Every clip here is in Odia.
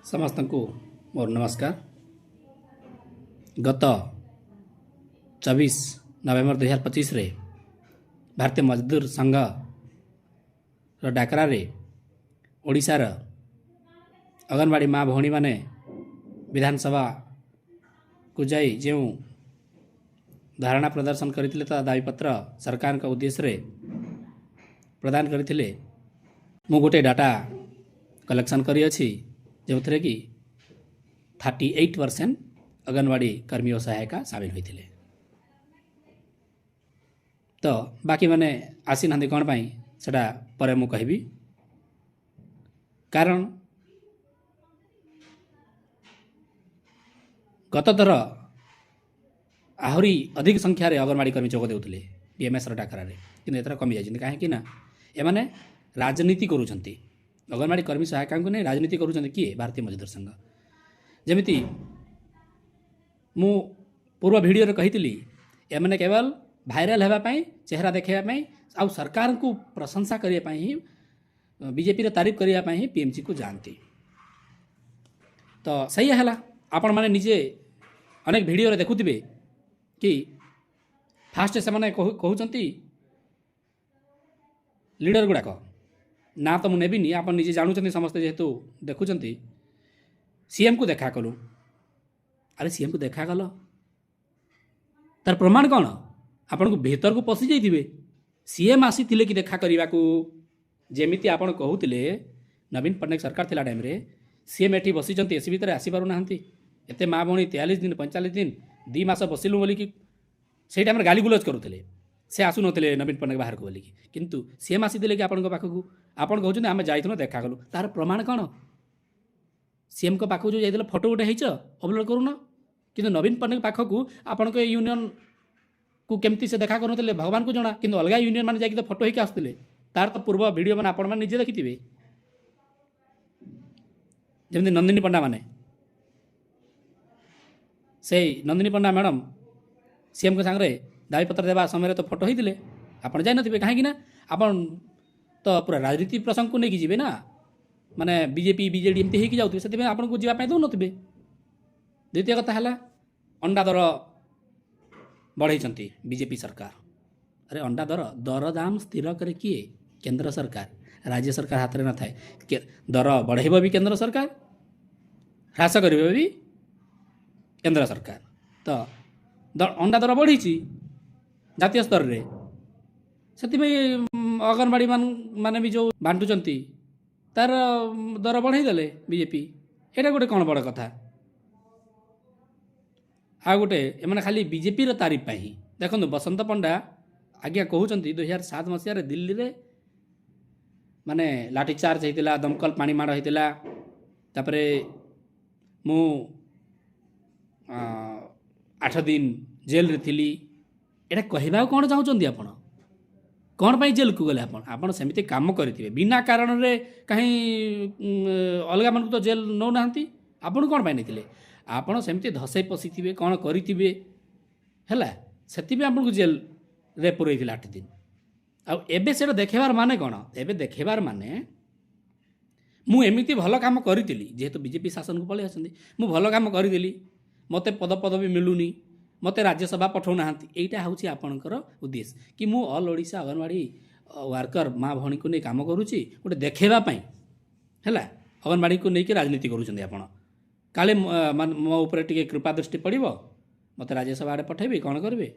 ସମସ୍ତଙ୍କୁ ମୋର ନମସ୍କାର। ଗତ 24 ନଭେମ୍ବର 2025ରେ ଭାରତୀୟ ମଜଦୁର ସଂଘର ଡାକରାରେ ଓଡ଼ିଶାର ଅଙ୍ଗନବାଡ଼ି ମା ଭଉଣୀମାନେ ବିଧାନସଭାକୁ ଯାଇ ଯେଉଁ ଧାରଣା ପ୍ରଦର୍ଶନ କରିଥିଲେ, ତା ଦାବିପତ୍ର ସରକାରଙ୍କ ଉଦ୍ଦେଶ୍ୟରେ ପ୍ରଦାନ କରିଥିଲେ, ମୁଁ ଗୋଟେ ଡାଟା କଲେକ୍ସନ୍ କରିଅଛି, ଯେଉଁଥିରେ କି 38% ଅଙ୍ଗନବାଡ଼ି କର୍ମୀ ଓ ସହାୟିକା ସାମିଲ ହୋଇଥିଲେ। ତ ବାକିମାନେ ଆସିନାହାନ୍ତି କ'ଣ ପାଇଁ, ସେଟା ପରେ ମୁଁ କହିବି। କାରଣ ଗତଥର ଆହୁରି ଅଧିକ ସଂଖ୍ୟାରେ ଅଙ୍ଗନବାଡ଼ି କର୍ମୀ ଯୋଗ ଦେଉଥିଲେ ବିଏମ୍ଏସ୍ର ଡାକରାରେ, କିନ୍ତୁ ଏଥର କମିଯାଇଛନ୍ତି। କାହିଁକି ନା ଏମାନେ ରାଜନୀତି କରୁଛନ୍ତି। ଅଙ୍ଗନବାଡ଼ି କର୍ମୀ ସହାୟିକାଙ୍କୁ ନେଇ ରାଜନୀତି କରୁଛନ୍ତି କିଏ? ଭାରତୀୟ ମଜଦୁର ସଂଘ। ଯେମିତି ମୁଁ ପୂର୍ବ ଭିଡ଼ିଓରେ କହିଥିଲି, ଏମାନେ କେବଳ ଭାଇରାଲ ହେବା ପାଇଁ, ଚେହେରା ଦେଖାଇବା ପାଇଁ ଆଉ ସରକାରଙ୍କୁ ପ୍ରଶଂସା କରିବା ପାଇଁ ହିଁ, ବିଜେପିର ତାରିଫ କରିବା ପାଇଁ ହିଁ ପିଏମ୍ସିକୁ ଯାଆନ୍ତି। ତ ସେଇଆ ହେଲା। ଆପଣମାନେ ନିଜେ ଅନେକ ଭିଡ଼ିଓରେ ଦେଖୁଥିବେ କି ଫାଷ୍ଟ ସେମାନେ କହୁଛନ୍ତି, ଲିଡର ଗୁଡ଼ାକ, ନା ତ ମୁଁ ନେବିନି, ଆପଣ ନିଜେ ଜାଣୁଛନ୍ତି ସମସ୍ତେ ଯେହେତୁ ଦେଖୁଛନ୍ତି, ସିଏମ୍କୁ ଦେଖା କଲୁ। ଆରେ, ସିଏମ୍କୁ ଦେଖା କଲ, ତାର ପ୍ରମାଣ କ'ଣ? ଆପଣଙ୍କୁ ଭିତରକୁ ପଶି ଯାଇଥିବେ। ସିଏମ୍ ଆସିଥିଲେ କି ଦେଖା କରିବାକୁ? ଯେମିତି ଆପଣ କହୁଥିଲେ, ନବୀନ ପଟ୍ଟନାୟକ ସରକାର ଥିଲା ଟାଇମ୍ରେ ସିଏମ୍ ଏଠି ବସିଛନ୍ତି ଏସି ଭିତରେ, ଆସିପାରୁନାହାନ୍ତି, ଏତେ ମା ଭଉଣୀ 43 ଦିନ, 45 ଦିନ, 2 ମାସ ବସିଲୁ ବୋଲିକି ସେଇ ଟାଇମ୍ରେ ଗାଳିଗୁଲଜ କରୁଥିଲେ। ସେ ଆସୁନଥିଲେ ନବୀନ ପଟ୍ଟନାୟକ ବାହାରକୁ ବୋଲିକି। କିନ୍ତୁ ସିଏମ୍ ଆସିଥିଲେ କି ଆପଣଙ୍କ ପାଖକୁ? ଆପଣ କହୁଛନ୍ତି ଆମେ ଯାଇଥିଲୁ, ଦେଖା କଲୁ, ତାର ପ୍ରମାଣ କ'ଣ? ସିଏମ୍ଙ୍କ ପାଖକୁ ଯେଉଁ ଯାଇଥିଲେ, ଫଟୋ ଗୋଟେ ହେଇଛ, ଅପଲୋଡ଼ କରୁନ। କିନ୍ତୁ ନବୀନ ପଟ୍ଟନାୟକ ପାଖକୁ ଆପଣଙ୍କ ୟୁନିୟନକୁ କେମିତି ସେ ଦେଖା କରୁନଥିଲେ, ଭଗବାନଙ୍କୁ ଜଣା। କିନ୍ତୁ ଅଲଗା ୟୁନିୟନ ମାନେ ଯାଇକି ତ ଫଟୋ ହେଇକି ଆସୁଥିଲେ। ତାର ତ ପୂର୍ବ ଭିଡ଼ିଓ ମାନେ ଆପଣମାନେ ନିଜେ ଦେଖିଥିବେ। ଯେମିତି ନନ୍ଦିନୀ ପଣ୍ଡା ମାନେ, ସେଇ ନନ୍ଦିନୀ ପଣ୍ଡା ମ୍ୟାଡ଼ାମ୍ ସିଏମ୍ଙ୍କ ସାଙ୍ଗରେ ଦାବିପତ୍ର ଦେବା ସମୟରେ ତ ଫଟୋ ହେଇଥିଲେ, ଆପଣ ଯାଇନଥିବେ। କାହିଁକି ନା ଆପଣ ତ ପୁରା ରାଜନୀତି ପ୍ରସଙ୍ଗକୁ ନେଇକି ଯିବେ ନା, ମାନେ ବିଜେପି ବିଜେଡ଼ି ଏମିତି ହେଇକି ଯାଉଥିବେ, ସେଥିପାଇଁ ଆପଣଙ୍କୁ ଯିବା ପାଇଁ ଦେଉନଥିବେ। ଦ୍ୱିତୀୟ କଥା ହେଲା, ଅଣ୍ଡା ଦର ବଢ଼େଇଛନ୍ତି ବିଜେପି ସରକାର। ଆରେ, ଅଣ୍ଡା ଦର, ଦରଦାମ ସ୍ଥିର କରେ କିଏ? କେନ୍ଦ୍ର ସରକାର। ରାଜ୍ୟ ସରକାର ହାତରେ ନଥାଏ। ଦର ବଢ଼େଇବ ବି କେନ୍ଦ୍ର ସରକାର, ହ୍ରାସ କରିବ ବି କେନ୍ଦ୍ର ସରକାର। ତ ଅଣ୍ଡା ଦର ବଢ଼ିଛି ଜାତୀୟ ସ୍ତରରେ, ସେଥିପାଇଁ ଅଙ୍ଗନବାଡ଼ି ମାନେ ବି ଯେଉଁ ବାଣ୍ଟୁଛନ୍ତି, ତାର ଦର ବଢ଼େଇ ଦେଲେ ବିଜେପି। ଏଇଟା ଗୋଟେ କ'ଣ ବଡ଼ କଥା? ଆଉ ଗୋଟେ, ଏମାନେ ଖାଲି ବିଜେପିର ତାରିଫ ପାଇଁ ହିଁ। ଦେଖନ୍ତୁ, ବସନ୍ତ ପଣ୍ଡା ଆଜ୍ଞା କହୁଛନ୍ତି, 2007 ମସିହାରେ ଦିଲ୍ଲୀରେ ମାନେ ଲାଠିଚାର୍ଜ ହେଇଥିଲା, ଦମକଳ ପାଣି ମାଡ଼ ହେଇଥିଲା, ତାପରେ ମୁଁ 8 ଦିନ ଜେଲରେ ଥିଲି। ଏଇଟା କହିବାକୁ କ'ଣ ଚାହୁଁଛନ୍ତି ଆପଣ? କ'ଣ ପାଇଁ ଜେଲକୁ ଗଲେ ଆପଣ? ଆପଣ ସେମିତି କାମ କରିଥିବେ। ବିନା କାରଣରେ କାହିଁ ଅଲଗା ମାନଙ୍କୁ ତ ଜେଲ୍ ନେଉନାହାନ୍ତି, ଆପଣଙ୍କୁ କ'ଣ ପାଇଁ ନେଇଥିଲେ? ଆପଣ ସେମିତି ଧସେଇ ପଶିଥିବେ, କ'ଣ କରିଥିବେ, ହେଲା, ସେଥିପାଇଁ ଆପଣଙ୍କୁ ଜେଲରେ ପୁରେଇଥିଲେ 8 ଦିନ। ଆଉ ଏବେ ସେଇଟା ଦେଖେଇବାର ମାନେ କ'ଣ? ଏବେ ଦେଖେଇବାର ମାନେ ମୁଁ ଏମିତି ଭଲ କାମ କରିଥିଲି, ଯେହେତୁ ବିଜେପି ଶାସନକୁ ପଳେଇ ଆସନ୍ତି, ମୁଁ ଭଲ କାମ କରିଦେଲି, ମୋତେ ପଦ ପଦବୀ ମିଳୁନି, ମୋତେ ରାଜ୍ୟସଭା ପଠାଉନାହାନ୍ତି। ଏଇଟା ହେଉଛି ଆପଣଙ୍କର ଉଦ୍ଦେଶ୍ୟ କି ମୁଁ ଅଲ୍ ଓଡ଼ିଶା ଅଙ୍ଗନବାଡ଼ି ୱାର୍କର ମା ଭଉଣୀକୁ ନେଇ କାମ କରୁଛି, ଗୋଟେ ଦେଖେଇବା ପାଇଁ, ହେଲା, ଅଙ୍ଗନବାଡ଼ିକୁ ନେଇକି ରାଜନୀତି କରୁଛନ୍ତି ଆପଣ। କାଳେ ମାନେ ମୋ ଉପରେ ଟିକେ କୃପା ଦୃଷ୍ଟି ପଡ଼ିବ, ମୋତେ ରାଜ୍ୟସଭା ଆଡ଼େ ପଠାଇବେ, କ'ଣ କରିବେ?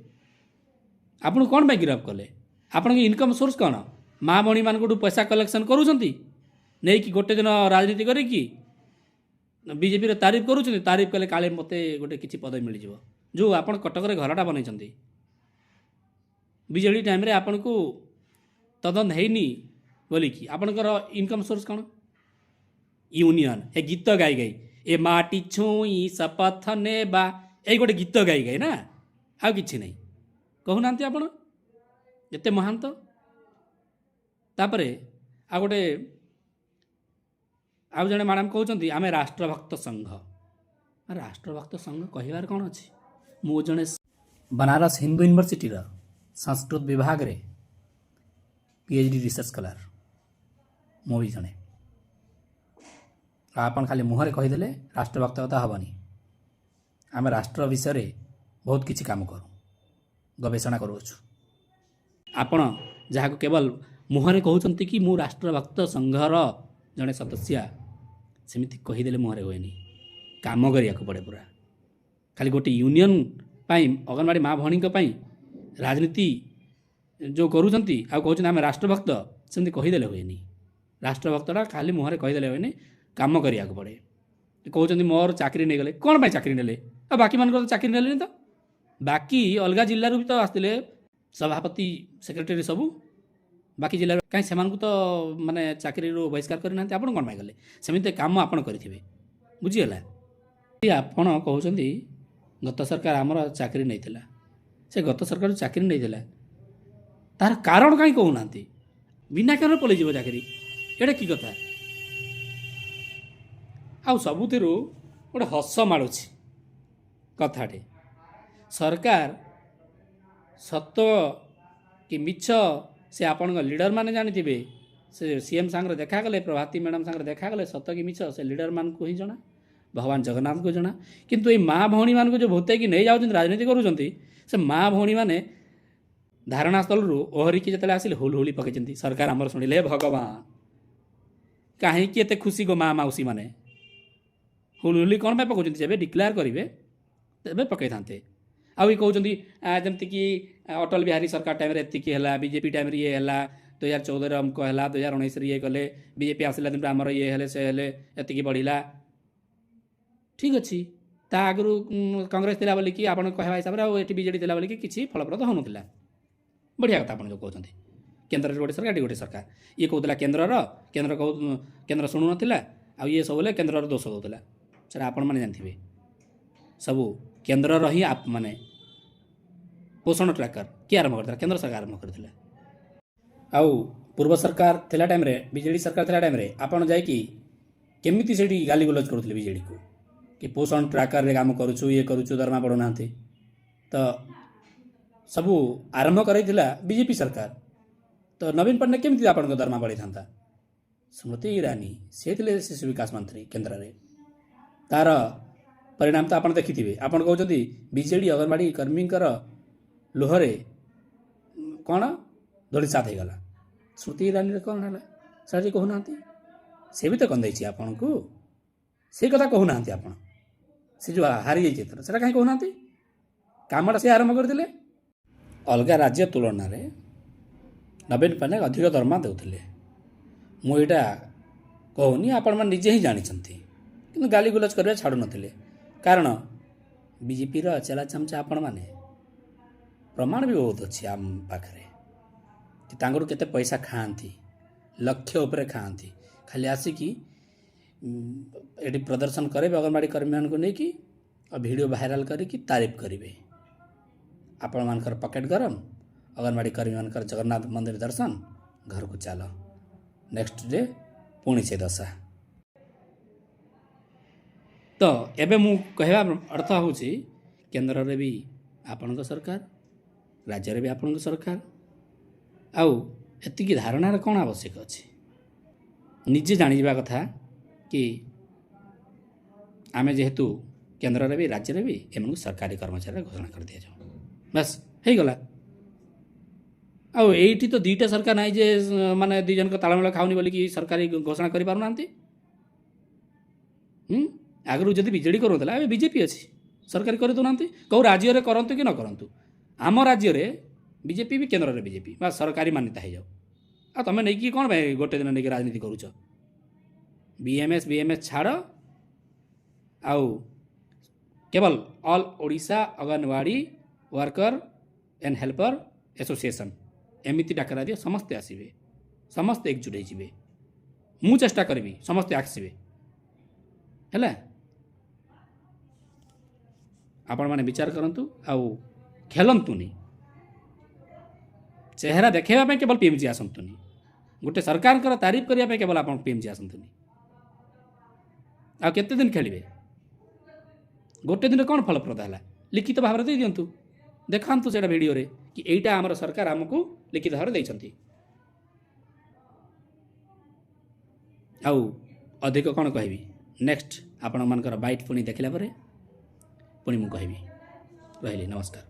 ଆପଣଙ୍କୁ କ'ଣ ପାଇଁ ଗିରଫ କଲେ? ଆପଣଙ୍କ ଇନକମ୍ ସୋର୍ସ କ'ଣ? ମା ଭଉଣୀମାନଙ୍କଠୁ ପଇସା କଲେକ୍ସନ୍ କରୁଛନ୍ତି, ନେଇକି ଗୋଟେ ଦିନ ରାଜନୀତି କରିକି ବିଜେପିର ତାରିଫ କରୁଛନ୍ତି। ତାରିଫ କଲେ କାଳେ ମୋତେ ଗୋଟେ କିଛି ପଦବୀ ମିଳିଯିବ। ଯେଉଁ ଆପଣ କଟକରେ ଘରଟା ବନେଇଛନ୍ତି, ବିଜେଡ଼ି ଟାଇମ୍ରେ ଆପଣଙ୍କୁ ତଦନ୍ତ ହେଇନି ବୋଲିକି, ଆପଣଙ୍କର ଇନକମ୍ ସୋର୍ସ କ'ଣ? ୟୁନିୟନ ଏ ଗୀତ ଗାଇ ଗାଇ, ଏ ମାଟି ଛୁଇଁ ଶପଥ ନେବା, ଏଇ ଗୋଟେ ଗୀତ ଗାଇ ଗାଇ ନା ଆଉ କିଛି ନାହିଁ? କହୁନାହାନ୍ତି ଆପଣ ଏତେ ମହାନ୍ତ। ତାପରେ ଆଉ ଗୋଟେ, ଆଉ ଜଣେ ମ୍ୟାଡ଼ାମ୍ କହୁଛନ୍ତି, ଆମେ ରାଷ୍ଟ୍ରଭକ୍ତ ସଂଘ। ରାଷ୍ଟ୍ରଭକ୍ତ ସଂଘ କହିବାର କ'ଣ ଅଛି? ମୁଁ ଜଣେ ବନାରସ ହିନ୍ଦୁ ୟୁନିଭର୍ସିଟିର ସଂସ୍କୃତ ବିଭାଗରେ ପିଏଚ୍ ଡି ରିସର୍ଚ୍ଚ ସ୍କଲାର ମୁଁ ବି ଜଣେ। ଆଉ ଆପଣ ଖାଲି ମୁହଁରେ କହିଦେଲେ ରାଷ୍ଟ୍ରଭକ୍ତ କଥା ହେବନି। ଆମେ ରାଷ୍ଟ୍ର ବିଷୟରେ ବହୁତ କିଛି କାମ କରୁ, ଗବେଷଣା କରୁଅଛୁ। ଆପଣ ଯାହାକୁ କେବଳ ମୁହଁରେ କହୁଛନ୍ତି କି ମୁଁ ରାଷ୍ଟ୍ରଭକ୍ତ ସଂଘର ଜଣେ ସଦସ୍ୟା, ସେମିତି କହିଦେଲେ ମୁହଁରେ ହୁଏନି, କାମ କରିବାକୁ ପଡ଼େ ପୁରା। ଖାଲି ଗୋଟେ ୟୁନିୟନ୍ ପାଇଁ, ଅଙ୍ଗନବାଡ଼ି ମା ଭଉଣୀଙ୍କ ପାଇଁ ରାଜନୀତି ଯେଉଁ କରୁଛନ୍ତି ଆଉ କହୁଛନ୍ତି ଆମେ ରାଷ୍ଟ୍ରଭକ୍ତ, ସେମିତି କହିଦେଲେ ହୁଏନି। ରାଷ୍ଟ୍ରଭକ୍ତଟା ଖାଲି ମୁହଁରେ କହିଦେଲେ ହୁଏନି, କାମ କରିବାକୁ ପଡ଼େ। କହୁଛନ୍ତି ମୋର ଚାକିରି ନେଇଗଲେ। କ'ଣ ପାଇଁ ଚାକିରି ନେଲେ? ଆଉ ବାକିମାନଙ୍କର ତ ଚାକିରି ନେଲେନି ତ? ବାକି ଅଲଗା ଜିଲ୍ଲାରୁ ବି ତ ଆସିଥିଲେ ସଭାପତି, ସେକ୍ରେଟାରୀ ସବୁ ବାକି ଜିଲ୍ଲାରୁ, କାହିଁ ସେମାନଙ୍କୁ ତ ମାନେ ଚାକିରିରୁ ବହିଷ୍କାର କରିନାହାନ୍ତି? ଆପଣ କ'ଣ ପାଇଁ ଗଲେ? ସେମିତି କାମ ଆପଣ କରିଥିବେ, ବୁଝିଗଲା। ଆପଣ କହୁଛନ୍ତି ଗତ ସରକାର ଆମର ଚାକିରି ନେଇଥିଲା। ସେ ଗତ ସରକାର ଚାକିରି ନେଇଥିଲା, ତାର କାରଣ କାହିଁ କହୁନାହାନ୍ତି? ବିନା କାରଣରେ ପଳେଇଯିବ ଚାକିରି, ଏଇଟା କି କଥା? ଆଉ ସବୁଥିରୁ ଗୋଟେ ହସ ମାଡ଼ୁଛି କଥାଟେ, ସରକାର ସତ କି ମିଛ ସେ ଆପଣଙ୍କ ଲିଡ଼ରମାନେ ଜାଣିଥିବେ। ସେ ସିଏମ୍ ସାଙ୍ଗରେ ଦେଖା କଲେ, ପ୍ରଭାତୀ ମ୍ୟାଡ଼ାମ୍ ସାଙ୍ଗରେ ଦେଖା କଲେ, ସତ କି ମିଛ ସେ ଲିଡ଼ରମାନଙ୍କୁ ହିଁ ଜଣା, ଭଗବାନ ଜଗନ୍ନାଥଙ୍କୁ ଜଣା। କିନ୍ତୁ ଏଇ ମା ଭଉଣୀମାନଙ୍କୁ ଯେଉଁ ଭୂତେଇକି ନେଇଯାଉଛନ୍ତି, ରାଜନୀତି କରୁଛନ୍ତି, ସେ ମା ଭଉଣୀମାନେ ଧାରଣାସ୍ଥଳରୁ ଓହରିକି ଯେତେବେଳେ ଆସିଲେ ହୁଲ ହୁଳି ପକାଇଛନ୍ତି, ସରକାର ଆମର ଶୁଣିଲେ। ଭଗବାନ, କାହିଁକି ଏତେ ଖୁସି ଗୋ ମା ମାଉସୀମାନେ? ହୁଲହୁଲି କ'ଣ ପାଇଁ ପକାଉଛନ୍ତି? ଯେବେ ଡିକ୍ଲେୟାର କରିବେ ତେବେ ପକାଇଥାନ୍ତେ। ଆଉ ଇଏ କହୁଛନ୍ତି ଯେମିତିକି ଅଟଳ ବିହାରୀ ସରକାର ଟାଇମ୍ରେ ଏତିକି ହେଲା, ବିଜେପି ଟାଇମ୍ରେ ଇଏ ହେଲା, 2014ରେ ଅମକ ହେଲା, 2019ରେ ଇଏ କଲେ, ବିଜେପି ଆସିଲା ଦିନଠୁ ଆମର ଇଏ ହେଲେ ସେ ହେଲେ ଏତିକି ବଢ଼ିଲା। ଠିକ୍ ଅଛି, ତା ଆଗରୁ କଂଗ୍ରେସ ଥିଲା ବୋଲିକି ଆପଣ କହିବା ହିସାବରେ, ଆଉ ଏଠି ବିଜେଡ଼ି ଥିଲା ବୋଲିକି କିଛି ଫଳପ୍ରଦ ହେଉନଥିଲା। ବଢ଼ିଆ କଥା ଆପଣ ଯେଉଁ କହୁଛନ୍ତି। କେନ୍ଦ୍ରରେ ଗୋଟେ ସରକାର, ଏଠି ଗୋଟେ ସରକାର। ଇଏ କହୁଥିଲା କେନ୍ଦ୍ରର, କେନ୍ଦ୍ର କହୁ, କେନ୍ଦ୍ର ଶୁଣୁନଥିଲା, ଆଉ ଇଏ ସବୁବେଳେ କେନ୍ଦ୍ରର ଦୋଷ ଦେଉଥିଲା। ସେଟା ଆପଣମାନେ ଜାଣିଥିବେ ସବୁ କେନ୍ଦ୍ରର ହିଁ ମାନେ ପୋଷଣ ଟ୍ରାକର କିଏ ଆରମ୍ଭ କରିଥିଲା? କେନ୍ଦ୍ର ସରକାର ଆରମ୍ଭ କରିଥିଲା। ଆଉ ପୂର୍ବ ସରକାର ଥିଲା ଟାଇମ୍ରେ, ବିଜେଡ଼ି ସରକାର ଥିଲା ଟାଇମ୍ରେ ଆପଣ ଯାଇକି କେମିତି ସେଇଠି ଗାଲିଗୁଲଜ କରୁଥିଲେ ବିଜେଡ଼ିକୁ କି ପୋଷଣ ଟ୍ରାକରରେ କାମ କରୁଛୁ, ଇଏ କରୁଛୁ, ଦରମା ବଢ଼ୁନାହାନ୍ତି। ତ ସବୁ ଆରମ୍ଭ କରାଇଥିଲା ବିଜେପି ସରକାର। ତ ନବୀନ ପଟ୍ଟନାୟକ କେମିତି ଆପଣଙ୍କ ଦରମା ବଢ଼େଇଥାନ୍ତା? ସ୍ମୃତି ଇରାନୀ ସେ ଥିଲେ ଶିଶୁ ବିକାଶ ମନ୍ତ୍ରୀ କେନ୍ଦ୍ରରେ। ତାର ପରିଣାମ ତ ଆପଣ ଦେଖିଥିବେ। ଆପଣ କହୁଛନ୍ତି ବିଜେଡ଼ି ଅଙ୍ଗନବାଡ଼ି କର୍ମୀଙ୍କର ଲୁହରେ କ'ଣ ଧୂଳିସାତ ହେଇଗଲା। ସ୍ମୃତି ଇରାନୀରେ କ'ଣ ହେଲା ସେଟା ଟିକେ କହୁନାହାନ୍ତି। ସେ ବି ତ କନ୍ଦେଇଛି ଆପଣଙ୍କୁ, ସେ କଥା କହୁନାହାନ୍ତି ଆପଣ। ସେ ଯେଉଁ ହାରିଯାଇଛି ଏଥର, ସେଟା କାହିଁ କହୁନାହାନ୍ତି? କାମଟା ସେ ଆରମ୍ଭ କରିଥିଲେ। ଅଲଗା ରାଜ୍ୟ ତୁଳନାରେ ନବୀନ ପଟ୍ଟନାୟକ ଅଧିକ ଦରମା ଦେଉଥିଲେ। ମୁଁ ଏଇଟା କହୁନି, ଆପଣମାନେ ନିଜେ ହିଁ ଜାଣିଛନ୍ତି। କିନ୍ତୁ ଗାଲିଗୁଲଜ କରିବା ଛାଡ଼ୁନଥିଲେ, କାରଣ ବିଜେପିର ଚେଲା ଚାମଚା ଆପଣମାନେ। ପ୍ରମାଣ ବି ବହୁତ ଅଛି ଆମ ପାଖରେ କି ତାଙ୍କଠୁ କେତେ ପଇସା ଖାଆନ୍ତି, ଲକ୍ଷ ଉପରେ ଖାଆନ୍ତି। ଖାଲି ଆସିକି ଏଠି ପ୍ରଦର୍ଶନ କରିବେ ଅଙ୍ଗନବାଡ଼ି କର୍ମୀମାନଙ୍କୁ ନେଇକି, ଆଉ ଭିଡ଼ିଓ ଭାଇରାଲ କରିକି ତାରିଫ କରିବେ। ଆପଣମାନଙ୍କର ପକେଟ୍ ଗରମ, ଅଙ୍ଗନବାଡ଼ି କର୍ମୀମାନଙ୍କର ଜଗନ୍ନାଥ ମନ୍ଦିର ଦର୍ଶନ, ଘରକୁ ଚାଲ। ନେକ୍ସଟ ଡେ ପୁଣି ସେ ଦଶା। ତ ଏବେ ମୁଁ କହିବା ଅର୍ଥ ହେଉଛି, କେନ୍ଦ୍ରରେ ବି ଆପଣଙ୍କ ସରକାର, ରାଜ୍ୟରେ ବି ଆପଣଙ୍କ ସରକାର। ଆଉ ଏତିକି ଧାରଣାର କ'ଣ ଆବଶ୍ୟକ ଅଛି? ନିଜେ ଜାଣିଯିବା କଥା କି ଆମେ ଯେହେତୁ କେନ୍ଦ୍ରରେ ବି ରାଜ୍ୟରେ ବି ଏମାନଙ୍କୁ ସରକାରୀ କର୍ମଚାରୀରେ ଘୋଷଣା କରିଦିଆଯାଉ, ବାସ୍ ହେଇଗଲା। ଆଉ ଏଇଠି ତ ଦୁଇଟା ସରକାର ନାହିଁ ଯେ ମାନେ ଦୁଇ ଜଣଙ୍କ ତାଳମେଳ ଖାଉନି ବୋଲିକି ସରକାରୀ ଘୋଷଣା କରିପାରୁନାହାନ୍ତି। ଆଗରୁ ଯଦି ବିଜେଡ଼ି କରୁନଥିଲା, ଏବେ ବିଜେପି ଅଛି, ସରକାରୀ କରିଦେଉନାହାନ୍ତି? କେଉଁ ରାଜ୍ୟରେ କରନ୍ତୁ କି ନ କରନ୍ତୁ, ଆମ ରାଜ୍ୟରେ ବିଜେପି ବି, କେନ୍ଦ୍ରରେ ବିଜେପି, ବା ସରକାରୀ ମାନ୍ୟତା ହେଇଯାଉ। ଆଉ ତୁମେ ନେଇକି କ'ଣ ପାଇଁ ଗୋଟେ ଦିନ ନେଇକି ରାଜନୀତି କରୁଛ? ବିଏମ୍ଏସ୍ ବିଏମ୍ଏସ୍ ଛାଡ଼, ଆଉ କେବଳ All Odisha Anganwadi Worker and Helper Association ଏମିତି ଡାକରା ଦିଅ, ସମସ୍ତେ ଆସିବେ, ସମସ୍ତେ ଏକଜୁଟ ହେଇଯିବେ। ମୁଁ ଚେଷ୍ଟା କରିବି ସମସ୍ତେ ଆସିବେ। ହେଲା, ଆପଣମାନେ ବିଚାର କରନ୍ତୁ ଆଉ ଖେଳନ୍ତୁନି। ଚେହେରା ଦେଖାଇବା ପାଇଁ କେବଳ ପିଏମ୍ଜି ଆସନ୍ତୁନି। ଗୋଟେ ସରକାରଙ୍କର ତାରିଫ କରିବା ପାଇଁ କେବଳ ଆପଣ ପିଏମ୍ଜି ଆସନ୍ତୁନି। ଆଉ କେତେ ଦିନ ଖେଳିବେ? ଗୋଟେ ଦିନରେ କ'ଣ ଫଳପ୍ରଦ ହେଲା? ଲିଖିତ ଭାବରେ ଦେଇ ଦିଅନ୍ତୁ, ଦେଖାନ୍ତୁ ସେଇଟା ଭିଡ଼ିଓରେ କି ଏଇଟା ଆମର ସରକାର ଆମକୁ ଲିଖିତ ଭାବରେ ଦେଇଛନ୍ତି। ଆଉ ଅଧିକ କ'ଣ କହିବି? ନେକ୍ସଟ ଆପଣମାନଙ୍କର ବାଇଟ୍ ପୁଣି ଦେଖିଲା ପରେ ପୁଣି ମୁଁ କହିବି। ରହିଲି, ନମସ୍କାର।